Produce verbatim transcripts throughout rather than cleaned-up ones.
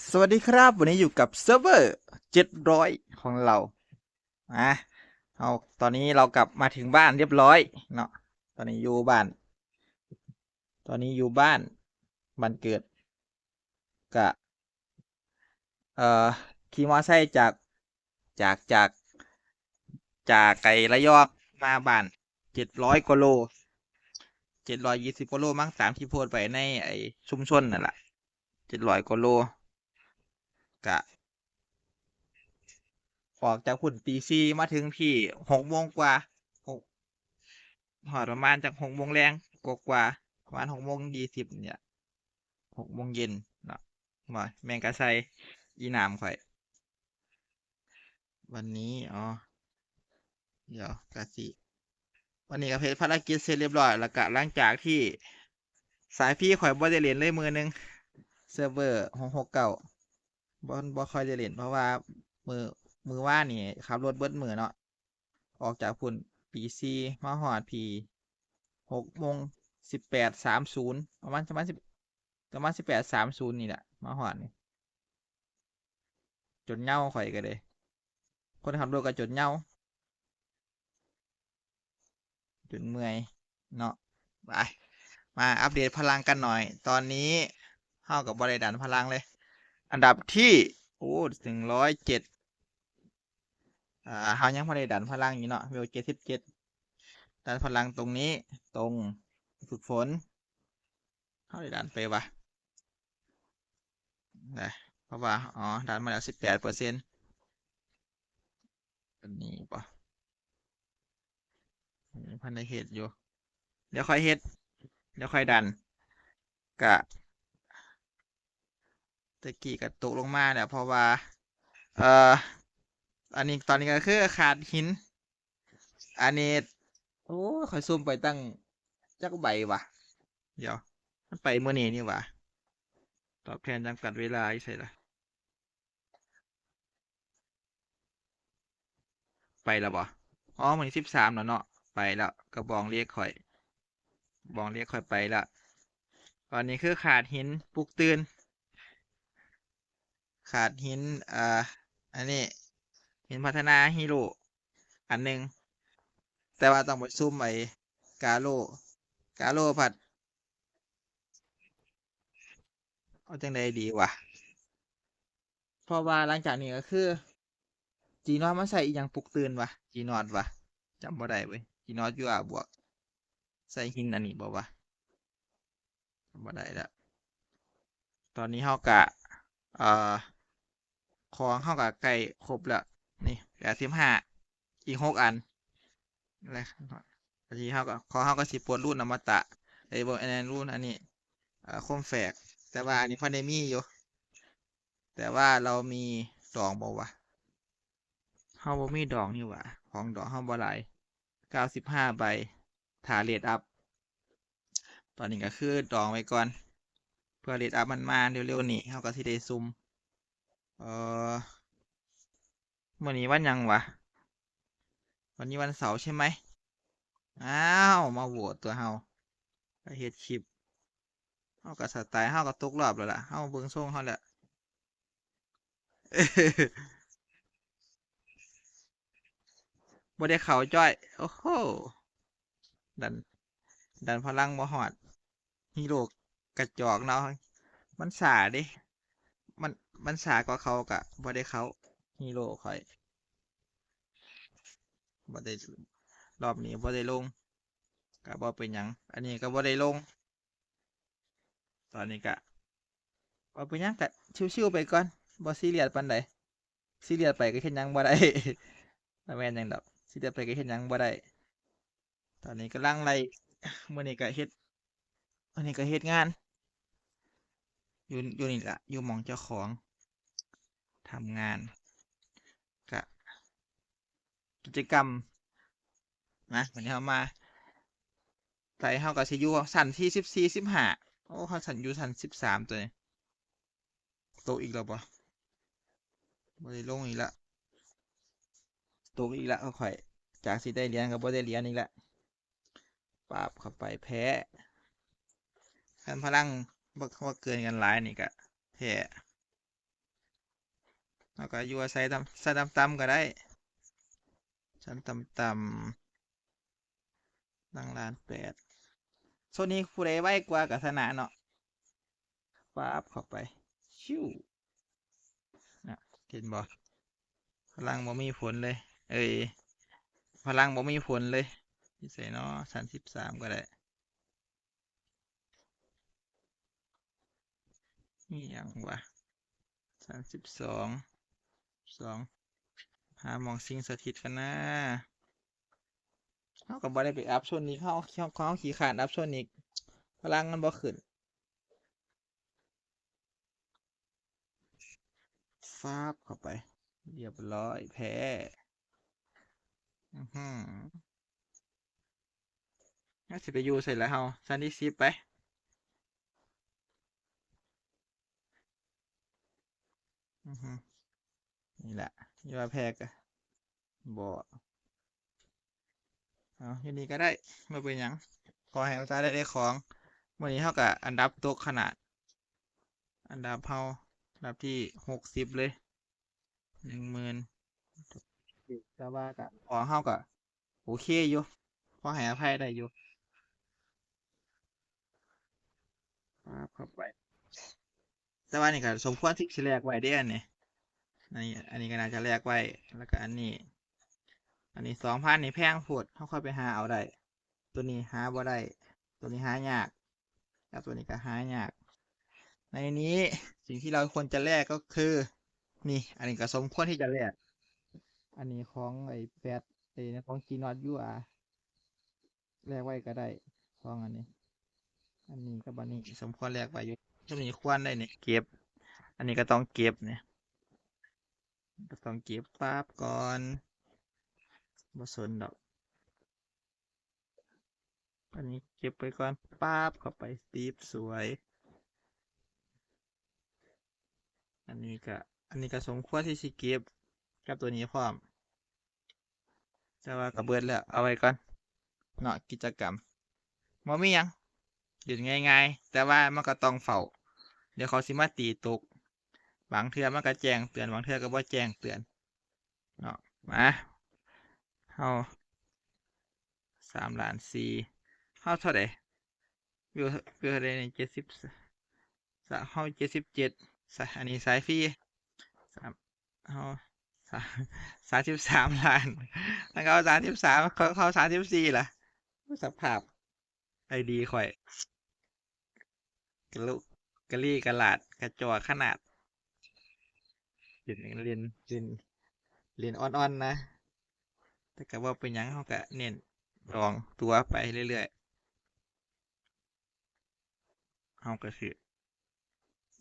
สวัสดีครับ วันนี้อยู่กับเซิร์ฟเวอร์เจ็ดร้อยของเรา อ่ะ เอา ตอนนี้เรากลับมาถึงบ้านเรียบร้อยเนาะ ตอนนี้อยู่บ้าน ตอนนี้อยู่บ้าน บ้านเกิด กะ เอ่อ ขี่มอไซค์จาก จาก จาก จากไอ้ระยองมาบ้าน เจ็ดร้อยกว่าโล เจ็ดร้อยยี่สิบกว่าโลมั้ง ตามที่โพสต์ไปในไอ้ชุมชนนั่นแหละ เจ็ดร้อยกว่าโล กะ ออกจากพุ้นตีสี่ มาถึงพี้ หกโมงกว่า หก ฮอดประมาณจักหกโมงแลงกว่าๆ ประมาณหกโมงยี่สิบเนี่ย หกโมงเย็นเนาะ มา แม่งกะใส่ อีหนามข่อย วันนี้ อ๋อ เดี๋ยว กะสิ วันนี้กะเฮ็ดภารกิจเสร็จเรียบร้อย แล้วกะหลังจากที่สายฟรีข่อยบ่ได้เล่นเลยมื้อหนึ่ง เซิร์ฟเวอร์ หกหกเก้า บ่ บ่ค่อยได้เล่น เพราะว่ามื้อ มื้อวานนี่ขับรถเบิดมื้อเนาะ ออกจากพุ้นตีสี่ มาฮอดพี้ หกโมง สิบแปดสามศูนย์ ประมาณ ประมาณสิบ ประมาณ สิบแปดสามศูนย์ นี่แหละ มาฮอดนี่ จนเหงาข่อยกะเลย คนขับรถกะจนเหงา จนเมื่อยเนาะ ไป มาอัปเดตพลังกันหน่อย ตอนนี้เฮากะบ่ได้ดันพลังเลย อันดับที่ โอ้ หนึ่งร้อยเจ็ด อ่า เฮายังบ่ได้ดันพลังอยู่เนาะ เวลเจ็ดสิบเจ็ด ดันพลังตรงนี้ ตรงฝึกฝน เฮาได้ดันไปวะ นะ เพราะว่า อ๋อ ดันมาแล้ว สิบแปดเปอร์เซ็นต์ อันนี้ปะ อันนี้พันได้เฮ็ดอยู่ เดี๋ยวค่อยเฮ็ด เดี๋ยวค่อยดัน กะ ตะกี้กะตกลงมาแล้ว เพราะว่า เอ่อ อันนี้ ตอนนี้กะคือขาดหิน อันนี้ โอ้ย ข่อยซุ่มไปตั้งจักใบวะ เดี๋ยว มันไปมื้อนี้นี่หว่า ตอบแทนจำกัดเวลาอยู่ไสล่ะ ไปแล้วบ่ อ๋อ มื้อนี้สิบสามแล้วเนาะ ไปแล้ว กะบองเลขข่อย บองเลขข่อยไปแล้ว ตอนนี้คือขาดหินปลุกตื่น ขาดหิน อ่า อันนี้ หินพัฒนาฮีโร่อันหนึ่ง แต่ว่าต้องไปซุ่มไอ้กาโร่ กาโร่พัด เอาจังใดดีวะ เพราะว่าหลังจากนี้กะคือ จีนอดมาใส่อีหยังปลุกตื่นวะ จีนอดวะ จำบ่ได้เว้ย จีนอดอยู่ อาบวก ใส่หินอันนี้บ่วะ จำบ่ได้ละ ตอนนี้เฮากะ เอ่อ ของเฮากะใกล้ครบแล้ว นี่ แปดสิบห้า อีกหกอัน และ อันนี้เฮากะ ของเฮากะสิปลดรูนอมตะ ไอ้บ่ อันนั้นรูนอันนี้ เอ่อ คมแฝก แต่ว่าอันนี้พันได้มีอยู่ แต่ว่าเรามีดองบ่วะ เฮาบ่มีดองนี่หว่า ของดองเฮาบ่หลาย เก้าสิบห้าใบ ถ้าเรทอัพ ตอนนี้กะคือดองไว้ก่อน เพื่อเรทอัพมันมาเร็วๆนี้ เฮากะสิได้ซุ่ม เอ่อ มื้อนี้วันหยังวะ วันนี้วันเสาร์ใช่ไหม อ้าว มาโหวตตัวเฮา ไปเฮ็ดคลิป เฮากะสไตล์ เฮากะตกรอบแล้วล่ะ เฮาเบิ่งทรงเฮาแล้ว บ่ได้เข้าจ้อย โอ้โห ดัน ดันพลังบ่ฮอด ฮีโร่กระจอกเนาะ มันช้าเด้ มัน มันช้ากว่าเขากะบ่ได้เข้า ฮีโร่ข่อย บ่ได้ รอบนี้บ่ได้ลง กะบ่เป็นหยัง อันนี้กะบ่ได้ลง ตอนนี้กะ บ่เป็นหยังกะชิวๆไปก่อน บ่ซีเรียสปานใด ซีเรียสไปกะเฮ็ดหยังบ่ได้ บ่แม่นหยังดอก ซีเรียสไปกะเฮ็ดหยังบ่ได้ ตอนนี้กำลังไล่ มื้อนี้กะเฮ็ด อันนี้กะเฮ็ดงาน อยู่ อยู่นี่ล่ะ อยู่หม่องเจ้าของ ทำงาน กะ กิจกรรม นะ วันนี้เฮามา ไตเฮากะสิอยู่ชั้นที่สิบสี่ สิบห้า โอ้ เฮาชั้น อยู่ชั้นสิบสามตัวนี้ ตกอีกแล้วบ่ บ่ได้ลงอีกละ ตกอีกละ เอาข่อย จากสิได้เหรียญกะบ่ได้เหรียญอีกละ ปาบเข้าไป แพ้ คันพลังบ่ บ่เกินกันหลายนี่กะ แพ้ แล้วก็อยู่อาศัยต่ำ ใส่ต่ำๆก็ได้ ชั้นต่ำๆ ตั้งล้านแปด โซนนี้ผู้ใดไวกว่าก็ชนะเนาะ ป๊าบเข้าไป ชิว นะ เห็นบ่ พลังบ่มีผลเลย เอ้ย พลังบ่มีผลเลย ที่ใส่เนาะ ชั้นสิบสามก็ได้ นี่ยังวะ ชั้นสิบสอง สอง หาหม่องสิ่งสถิตกันนะ เฮาก็บ่ได้ไปอัพโซนนี้ เฮา เฮา เฮาขี้คร้านอัพโซนนี้ พลังมันบ่ขึ้น ฟาบเข้าไป เรียบร้อย แพ้ อือหือ น่าสิไปอยู่ใส่ละเฮา ชั้นที่สิบไป อือหือ นี่แหละ อย่าว่าแพ้กะ บ่ เอา อยู่นี่ก็ได้ บ่เป็นหยัง ขอให้อาจารย์ได้ ได้ของ มื้อนี้เฮาก็อันดับตกขนาด อันดับเฮา อันดับที่หกสิบเลย หนึ่งหมื่น แต่ว่ากะ ของเฮากะ โอเคอยู่ พอให้อภัยได้อยู่ ป๊าบเข้าไป แต่ว่านี่ก็สมควรที่สิแลกไว้เด้ อันนี้ อันนี้ อันนี้ก็น่าจะแลกไว้ แล้วก็อันนี้ อันนี้สองพันนี่แพงโพด เฮาค่อยไปหาเอาได้ ตัวนี้หาบ่ได้ ตัวนี้หายาก แล้วตัวนี้ก็หายาก ในนี้สิ่งที่เราควรจะแลกก็คือ นี่ อันนี้ก็สมควรที่จะแลก อันนี้ของไอ้แฟด ไอ้ของจีนอตยูอาร์ แลกไว้ก็ได้ ของอันนี้ อันนี้กับอันนี้สมควรแลกไว้อยู่ ช่วงนี้ควรได้เนี่ย เก็บ อันนี้ก็ต้องเก็บเนี่ย ก็ต้องเก็บป๊าบก่อน บ่สนดอก อันนี้เก็บไปก่อน ป๊าบเข้าไป ตีบสวย อันนี้ก็ อันนี้ก็สมควรที่สิเก็บ กับตัวนี้พร้อม แต่ว่าก็เบิดแล้ว เอาไว้ก่อน เนาะ กิจกรรม บ่มีหยัง เล่นง่ายๆ แต่ว่ามันก็ต้องเฝ้า เดี๋ยวเขาสิมาตีตก บางเทื่อมันก็แจ้งเตือน บางเทื่อก็บ่แจ้งเตือน เนาะ มา เฮา สามล้านสี่ เฮาเท่าใด วิว วิวเท่าใดนี่ เจ็ดสิบ สะ เฮา เจ็ดสิบเจ็ด สะ อันนี้สายฟรี สาม เฮา สาม สามสิบสามล้าน แล้วก็เอาสามสิบสาม เขา เขา สามสิบสี่ ล่ะ สภาพ ไอดี ข่อย กะลุ กะลี่กะลาด กะจอกขนาด เล่น เล่น เล่น เล่นอ่อนๆ นะ แต่ก็บ่เป็นหยัง เฮาก็เน้นลองตัวไปเรื่อยๆ เฮาก็สิ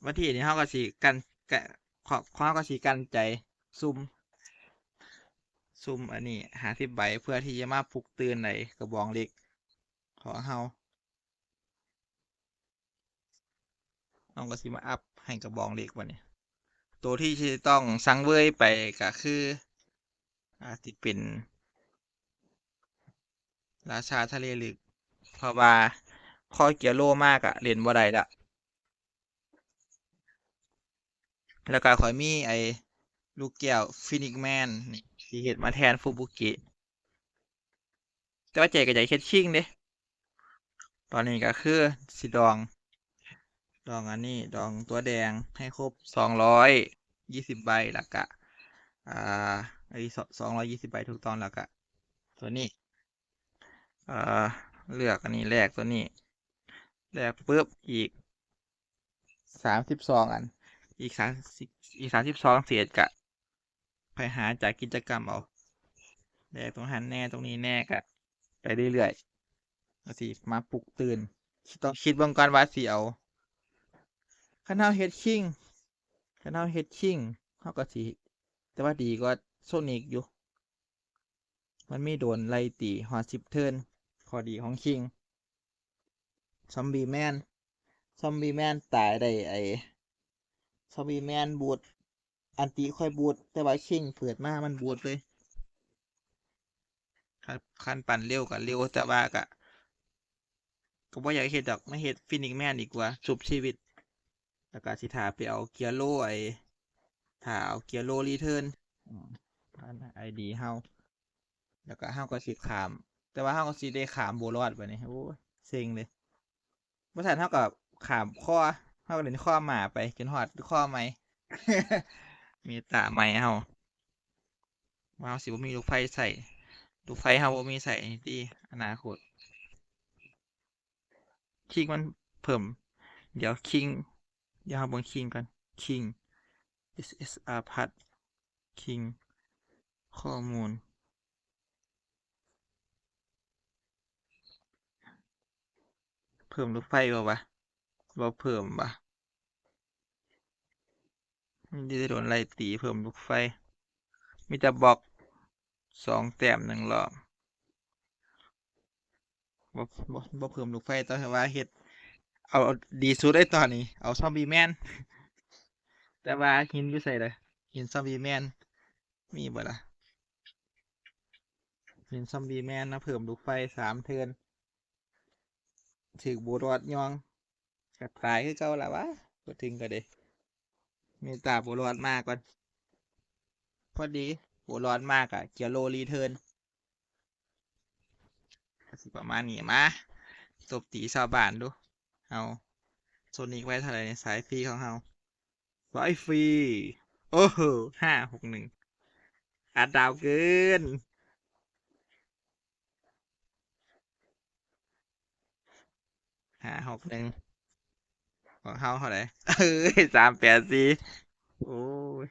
วันที่นี้เฮาก็สิกัน กะ ขอ ขอ เฮาก็สิกันใจซุ่ม ซุ่มอันนี้ ห้าสิบใบ เพื่อที่จะมาปลุกตื่นในกระบองเหล็กของเฮา เฮาก็สิมาอัพให้กระบองเหล็กบัดนี้ ตัวที่จะต้องสังเวยไปก็คือ อาจสิเป็น ราชาทะเลลึก เพราะว่าพอเกียร์โลมากอะเล่นบ่ได้ละ แล้วก็ข่อยมีไอ้ลูกแก้ว Phoenix Man นี่ ที่เฮ็ดมาแทน Fubuki แต่ว่าใจก็อยากเฮ็ดคิงเด้ ตอนนี้ก็คือสิดอง ดองอันนี้ ดองตัวแดงให้ครบ สองร้อยยี่สิบใบ แล้วก็ อ่า ไอ้ สองร้อยยี่สิบใบถูกต้อง แล้วก็ ตัวนี้ เอ่อ เลือกอันนี้ แลกตัวนี้ แลกปุ๊บ อีก สามสิบสอง อัน อีก สามสิบ อีก สามสิบสอง เศษ ก็ไปหาจากกิจกรรมเอา แลกตรงหั้นแหน่ ตรงนี้แหน่ ก็ไปเรื่อยๆ ก็สิมาปลุกตื่น ต้องคิดเบิ่งก่อนว่าสิเอา คันเฮาเฮ็ดคิง คันเฮาเฮ็ดคิง เฮาก็สิ แต่ว่าดีกว่าโซนิกอยู่ มันมีโดนไล่ตีฮอดสิบเทิร์น ข้อดีของคิง ซอมบี้แมน ซอมบี้แมนตายได้ไอ้ ซอมบี้แมนบูท อันติค่อยบูท แต่ว่าคิงเปิดมามันบูทเลย คัน คันปั่นเร็วก็เร็ว แต่ว่าก็ ก็บ่อยากเฮ็ดดอก มาเฮ็ด Phoenix Man ดีกว่า ชุบชีวิต แล้วก็สิถ่าไปเอาเกียร์โลไอ้ ถ้าเอาเกียร์โลรีเทิร์น อืม อันไอดีเฮา แล้วก็เฮาก็สิข้าม แต่ว่าเฮาก็สิได้ข้ามโบลอดบัดนี้ โอ้ย เซ็งเลย บ่ซั้นเฮาก็ข้ามคอ เฮาก็เล่นคอหมาไป จนฮอดคอใหม่ เมตาใหม่เฮา ว่าเฮาสิบ่มีลูกไฟใช้ ลูกไฟเฮาบ่มีใช้ติ อนาคต คิงมันเพิ่ม เดี๋ยวคิง เดี๋ยวเฮาเบิ่งคิงก่อน คิง เอสเอสอาร์ พัด คิง ข้อมูล เพิ่มลูกไฟบ่วะ บ่เพิ่มวะ มันจะโดนไล่ตีเพิ่มลูกไฟ มีแต่บล็อก สองแต้มหนึ่งรอบ บ่ บ่ บ่เพิ่มลูกไฟ แต่ว่าเฮ็ด เอา เอาดีสุดไอ้ตอนนี้ เอาซอมบี้แมน แต่ว่าหินอยู่ไสล่ะ หินซอมบี้แมน มีบ่ล่ะ หินซอมบี้แมนนะ เพิ่มลูกไฟสามเทิร์น ถืกโบลอดย่อง ก็ตายคือเก่าล่ะวะ บ่ถึงก็เด้ เมตาโบลอดมาก่อน พอดีโบลอดมาก็เกียร์โลรีเทิร์น ก็สิประมาณนี้ มา ตบตีชาวบ้านดู เอา โซนิกไว้เท่าไหร่ในสายฟรีของเฮา สายฟรี โอ้โห ห้าหกหนึ่ง อัดดาวเกิน ห้าหกหนึ่ง ของเฮาเท่าไหร่ เอ้ย สามแปดสี่ โอ้ย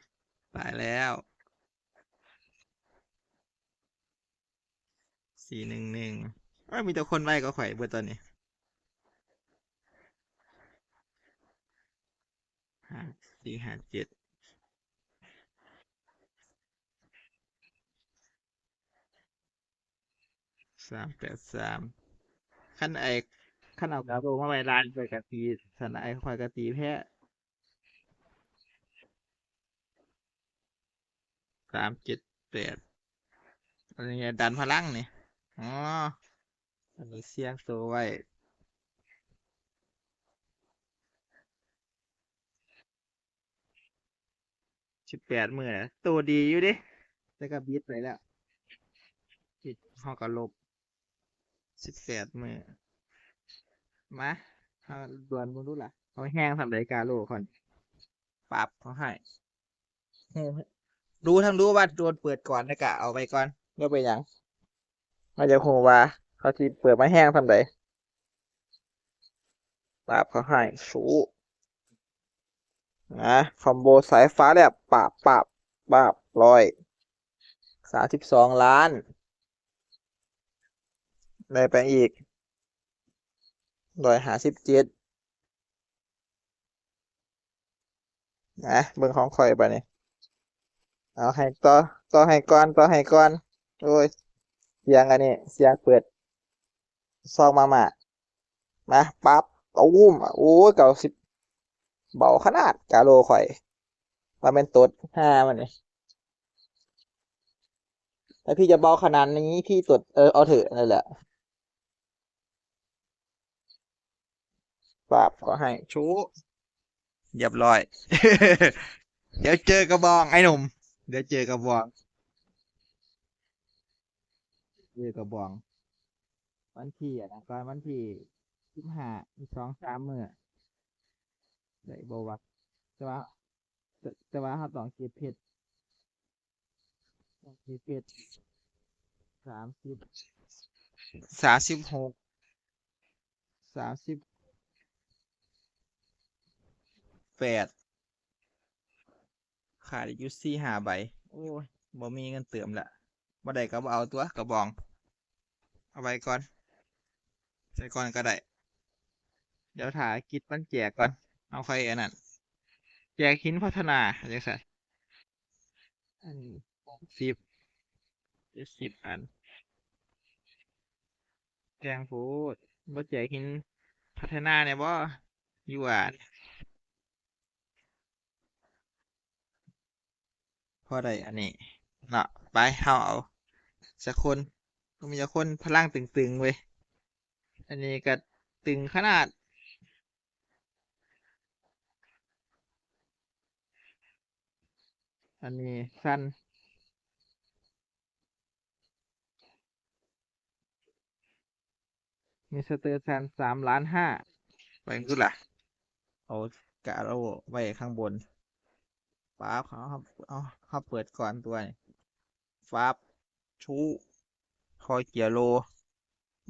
ตายแล้ว สี่หนึ่งหนึ่ง เอ้ย มีแต่คนไวกว่าข่อยเบิดตอนนี้ ห้าสี่ห้าเจ็ด สามแปดสาม คันไอ้ คันเอากาโบมาไว้ล้านไปกะตี สนายข่อยกะตีแพ้ สามเจ็ดแปด อันนี้ดันพลังนี่ อ๋อ อันนี้เสี่ยงตัวไว้ สิบแปดมื้อนะ ตัวดีอยู่เด้ แต่ก็บิดไปแล้ว จิตเฮาก็ลบ สิบแปดมื้อ มา เฮาดวลเบิ่งดูล่ะ เขาแฮงส่ำใดกาโลก่อน ปรับเขาให้ ฮู้ รู้ทั้งรู้ว่าโดนเปิดก่อน แล้วก็เอาไปก่อน บ่เป็นหยัง เฮาอยากฮู้ว่าเขาสิเปิดมาแฮงส่ำใด ปรับเขาให้ สู้ นะ คอมโบสายฟ้าแลบ ปาบ ปาบ ปาบ ร้อย สามสิบสองล้าน ได้ไปอีก ร้อยห้าสิบเจ็ด นะ เบิ่งของข่อยบัดนี้ เอาให้ต่อ ต่อให้ก่อน ต่อให้ก่อน โอ้ย เสียงอันนี้ เสียงเปิด ซองมาม่า มา ปั๊บ ตูม โอ้ย เก้าสิบ เบาขนาด กาโลข่อย ว่าแม่นตด ห้ามันนี่ ถ้าพี่จะเบาขนาดนี้ พี่ตด เออ เอาเถอะ นั่นแหละ ปราบก็ให้ ชู เรียบร้อย เดี๋ยวเจอกระบอง ไอ้หนุ่ม เดี๋ยวเจอกระบอง เจอกระบอง วันที่อะนะ ก่อนวันที่สิบห้า อีกสองสามมื้อ ได้บ่วะ แต่ว่า แต่ แต่ว่าเราต้องเก็บเพชร ต้องเก็บเพชร สามสิบ สามสิบหก สามสิบแปด ขาดอยู่สี่ห้าใบ โอ้ย บ่มีเงินเติมละ บ่ได้ก็บ่เอาตัวกระบอง เอาไว้ก่อน ใส่ก่อนก็ได้ เดี๋ยวถ้ากิจมันแจกก่อน เอาค่อยอันนั้น แจกหินพัฒนาจังซั่น อันนี้ หกสิบ เจ็ดสิบอัน แกงโพด บ่แจกหินพัฒนาเนี่ยบ่ อยู่อ่ะ พอได้อันนี้เนาะ ไป เฮาเอาสักคน ก็มีแต่คนพลังตึงๆเว้ย อันนี้ก็ตึงขนาด อันนี้ซัน มิสเตอร์ซัน สามล้านห้า ไปคือล่ะ เอากาโร่ไว้ข้างบน ป๊าบ เอา เอา เอาเปิดก่อนตัวนี้ ป๊าบ ชู คอยเกียร์โล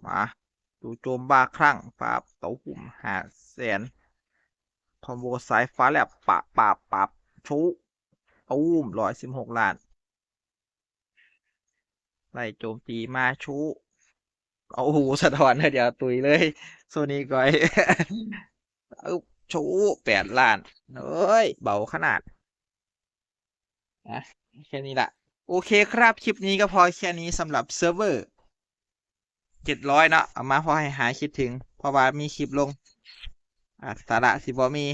มา จู่โจมบ้าคลั่ง ป๊าบ เต้าหุ่ม ห้าแสน คอมโบสายฟ้าแลบ ปะ ปาบ ปับ ชู ตูม ร้อยสิบหกล้าน ไล่โจมตีมา ชู เอา โอ้โห สะท้อนเดียวตุยเลย โซนิกก้อย เอา ชู แปดล้าน เอ้ย เบาขนาด นะ แค่นี้ละ โอเคครับ คลิปนี้ก็พอแค่นี้สำหรับเซิร์ฟเวอร์ เจ็ดร้อย เนาะ เอามาพอให้หายคิดถึง เพราะว่ามีคลิปลง อ่ะ สาระสิบ่มี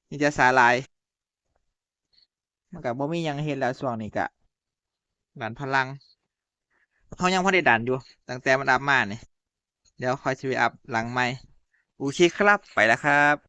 มีแต่สาหร่าย มันก็บ่มีหยังเฮ็ดแล้วช่วงนี้ก็ดันพลัง เฮายังบ่ได้ดันอยู่ ตั้งแต่มันอัพมานี่ เดี๋ยวค่อยสิไปอัพหลังใหม่ โอเคครับ ไปแล้วครับ